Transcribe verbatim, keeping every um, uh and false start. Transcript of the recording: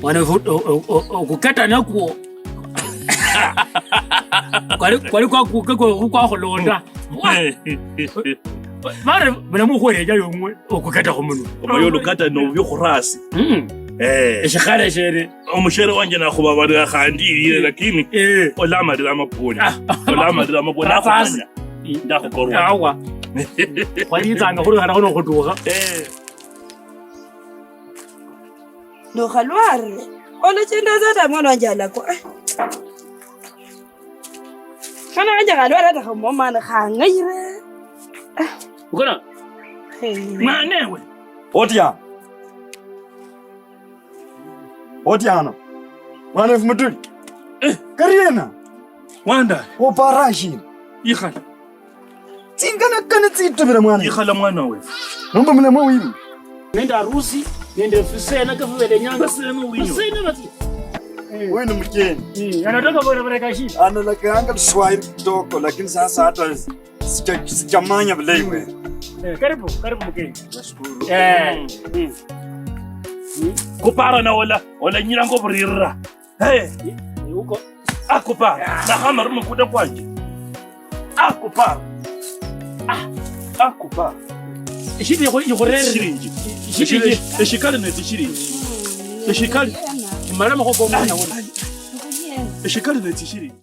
Mwana wefu, o-, o-, o-, okuketa nakwo. Kwali, kwali kwakuke kwe-, kwakhulonda. Mare, mulamu khwereja yong'we, okuketa khumunwa. Omayo olukata nobubi khurasi. Mm. Eh. Eshikhale shere. Omushere wanje nakhubabalira khandi ilile, lakini eh, olamalira amapwoni. Ah. Olamalira amapwoni. Sasa. Nakhukhanya. Ndakhukorwa. Awa. Khwalitsanga khuli khana khuno khutukha. Eh. Nokhalware, olachendasa ata mwana wanje alakwa. Mwana wanje khalware ata khamomana khang'ayire. Ukona? Hey. Mwana ewe. Otya. Otya ano. Mwana efu mutuli. Eh. Kariena. Wanda. Oparashi. Ikhala. Tsingana kana tsitubira mwana. Ikhala mwana we. Nomba mulamwa wili. Nende harusi, nende fisena kafubele nyanga. Basena wino. Basena bati. Wewe ni mgeni. Eh, anatoka bora bora kashi. Analakanga Kiswahili kidogo, lakini sasa hata sija-, sijamanya vile iwe. Eh, karibu, karibu mgeni. Nashukuru. Eh. Mm. Kupara na ola, ola nyira ngo burira. Hey. Eh, uko. Akupa. Nakhamala mukuta kwanje. Akupa. Ah, akupa. Eshida ikhu-, ikhurerere. Shilingi. Shilingi. Eshi-, eshikali ne tsishilingi. Eshikali. Mala makhuwa komwana wona. Eshikali ne tsishilingi.